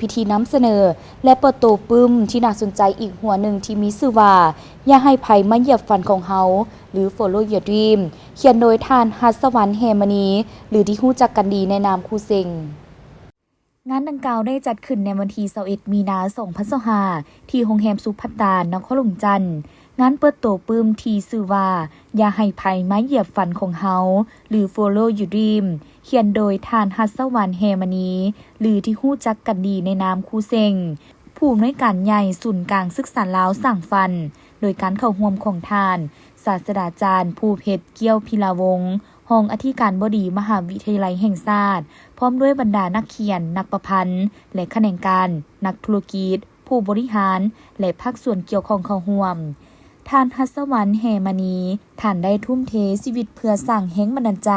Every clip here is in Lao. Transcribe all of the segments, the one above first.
ພິທີນຳສະເໜີ ແລະ ເປີດໂຕປຶ້ມທີ່ໜ້າສົນໃຈອີກຫົວໜຶ່ງທີ່ມີຊື່ວ່າ ຢ່າໃຫ້ໃຜມາຢຽບຝັນຂອງເຮົາ ຫຼື Follow Your Dream ຂຽນໂດຍທ່ານ ຮັດສະຫວັນ ແຮ່ມະນີ ຫຼື ທີ່ຮູ້ຈັກກັນດີໃນນາມຄູເຊັງ. ງານດັ່ງກ່າວໄດ້ຈັດຂຶ້ນໃນວັນທີຊາວເອັດ ມີນາ ສອງພັນຊາວຫ້າ ທີ່ໂຮງແຮມສຸພັດຕາ ນະຄອນຫຼວງຈັນ. ງານເປີດໂຕປຶ້ມທີ່ຊື່ວ່າ ຢ່າໃຫ້ໃຜມາຢຽບຝັນຂອງເຮົາ ຫຼື Follow Your Dream ຂຽນໂດຍທ່ານ ຮັດສະຫວັນ ແຮ່ມະນີ ຫຼື ທີ່ຮູ້ຈັກກັນດີໃນນາມຄູເຊັງ, ຜູ້ອຳນວຍການໃຫຍ່ສູນກາງສຶກສາລາວສ້າງຝັນ, ໂດຍການເຂົ້າຮ່ວມຂອງທ່ານ ສາດສະດາຈານ ພູເພັດ ກ້ຽວພິລາວົງ ຮອງອະທິການບໍດີມະຫາວິທະຍາໄລແຫ່ງຊາດ, ພ້ອມດ້ວຍບັນດານັກຂຽນ, ນັກປະພັນ ແລະ ຂະແໜງການ, ນັກທຸລະກິດ, ຜູ້ບໍລິຫານ ແລະ ພາກສ່ວນກ່ຽວຂ້ອງເຂົ້າຮ່ວມ. ທ່ານ ຮັດສະຫວັນ ແຮ່ມະນີ ທ່ານໄດ້ທຸ່ມເທຊີວິດເພື່ອສ້າງແຮງບັນດານໃຈ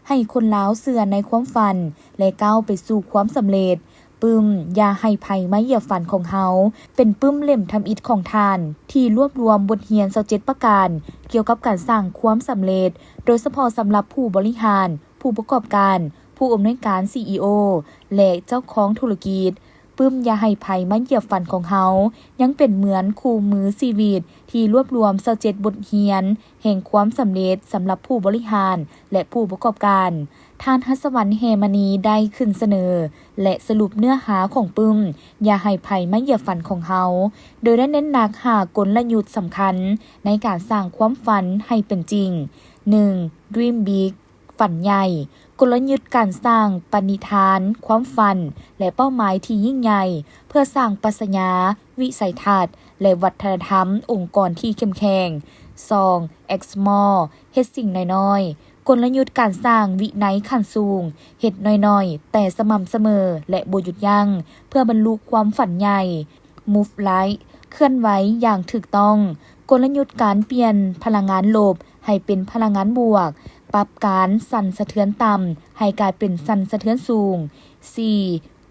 ໃຫ້ຄົນລາວເຊື່ອໃນຄວາມຝັນ ແລະ ກ້າວໄປສູ່ຄວາມສຳເລັດ. ປຶ້ມ ຢ່າໃຫ້ໃຜມາຢຽບຝັນຂອງເຮົາ ເປັນປຶ້ມເຫຼັ້ມທຳອິດຂອງທ່ານ ທີ່ລວບລວມບົດຮຽນຊາວເຈັດປະການ ກ່ຽວກັບການສ້າງຄວາມສຳເລັດ, ໂດຍສະເພາະສຳລັບຜູ້ບໍລິຫານ, ຜູ້ປະກອບການ, ຜູ້ອຳນວຍການ ຊີອີໂອ ແລະ ເຈົ້າຂອງທຸລະກິດ. ປຶ້ມ ຢ່າໃຫ້ໃຜມາຢຽບຝັນຂອງເຮົາ ຍັງເປັນເໝືອນຄູ່ມືຊີວິດທີ່ລວບລວມຊາວເຈັດບົດຮຽນແຫ່ງຄວາມສຳເລັດສຳລັບຜູ້ບໍລິຫານ ແລະ ຜູ້ປະກອບການ. ທ່ານ ຮັດສະຫວັນ ແຮ່ມະນີ ໄດ້ຂຶ້ນສະເໜີ ແລະ ສະຫຼຸບເນື້ອຫາຂອງປຶ້ມ ຢ່າໃຫ້ໃຜມາຢຽບຝັນຂອງເຮົາ ໂດຍໄດ້ເນັ້ນໜັກຫ້າກົນລະຍຸດສຳຄັນໃນການສ້າງຄວາມຝັນໃຫ້ເປັນຈິງ. ໜຶ່ງ Dream Big ຝັນໃຫຍ່, ກົນລະຍຸດການສ້າງປະນິທານຄວາມຝັນ ແລະ ເປົ້າໝາຍທີ່ຍິ່ງໃຫຍ່ ເພື່ອສ້າງປັດຊະຍາ, ວິໄສທັດ ແລະ ວັດທະນະທຳອົງກອນທີ່ເຂັ້ມແຂງ. ສອງ Act Small ເຮັດສິ່ງນ້ອຍໆ, ກົນລະຍຸດການສ້າງວິໄນຂັ້ນສູງ, ເຮັດນ້ອຍໆ ແຕ່ສະໝ່ຳສະເໝີ ແລະ ບໍ່ຢຸດຢັ້ງ ເພື່ອບັນລຸຄວາມຝັນໃຫຍ່. Move Right ເຄື່ອນໄຫວຢ່າງຖືກຕ້ອງ, ກົນລະຍຸດການປ່ຽນພະລັງງານລົບໃຫ້ເປັນພະລັງງານບວກ, ປັບການສັ່ນສະເທືອນຕ່ຳໃຫ້ກາຍເປັນສັ່ນສະເທືອນສູງ. ສີ່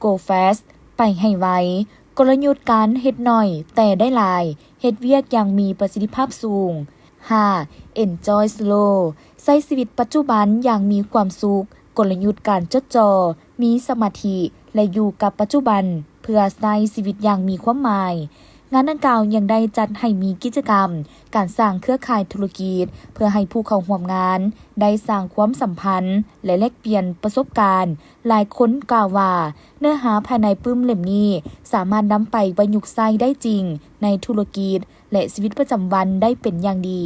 Go Fast ໄປໃຫ້ໄວ, ກົນລະຍຸດການເຮັດໜ້ອຍແຕ່ໄດ້ຫຼາຍ, ເຮັດວຽກຢ່າງມີປະສິດທິພາບສູງ. ຫ້າ Enjoy Slow ໃຊ້ຊີວິດປັດຈຸບັນຢ່າງມີຄວາມສຸກ, ກົນລະຍຸດການຈົດຈ່ອ, ມີສະມາທິ ແລະ ຢູ່ກັບປັດຈຸບັນ ເພື່ອໃຊ້ຊີວິດຢ່າງມີຄວາມໝາຍ. ງານດັ່ງກ່າວຍັງໄດ້ຈັດໃຫ້ມີກິດຈະກຳການສ້າງເຄືອຂ່າຍທຸລະກິດ ເພື່ອໃຫ້ຜູ້ເຂົ້າຮ່ວມງານໄດ້ສ້າງຄວາມສຳພັນ ແລະ ແລກປ່ຽນປະສົບການ. ຫຼາຍຄົນກ່າວວ່າ ເນື້ອຫາພາຍໃນປຶ້ມເຫຼັ້ມນີ້ສາມາດນຳໄປປະຍຸກໃຊ້ໄດ້ຈິງໃນທຸລະກິດ ແລະ ຊີວິດປະຈຳວັນໄດ້ເປັນຢ່າງດີ.